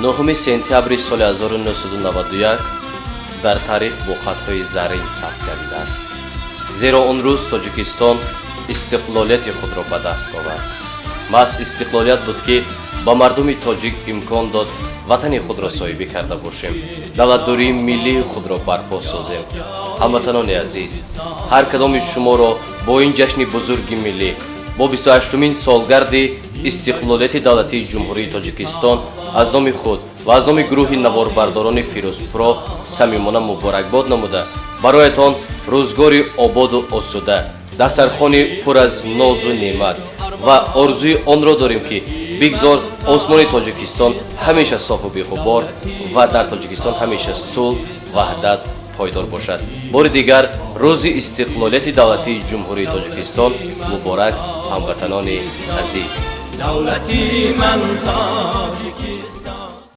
9 сентябри соли 1991 дар таърих бо хатҳои заррин сабт гардидааст, зеро он рӯз Тоҷикистон истиқлолияти худро ба даст овард. Маҳз истиқлолият буд, ки ба мардуми тоҷик имкон дод ватани худро соҳибӣ карда бошем, давлатдории миллии худро барпо созем. Ҳамватанони азиз, ҳар кадоми шуморо бо ин ҷашни бузурги миллӣ, бо 28-умин солгарди истиқлолияти давлатии Ҷумҳурии Тоҷикистон аз номи худ ва аз номи гурӯҳи наворбардорони Фирӯзпро самимона муборакбод намуда, бароятон рӯзгори ободу осуда, дастархони пур аз нозу неъмат ва орзуи онро дорем, ки бигзор осмони Тоҷикистон ҳамеша софу беғубор ва дар Тоҷикистон ҳамеша сулҳ, ваҳдат пойдор бошад. Бори дигар рӯзи истиқлолияти давлатии Ҷумҳурии Тоҷикистон муборак, ҳамватанони азиз! Давлати ман Тоҷикистон.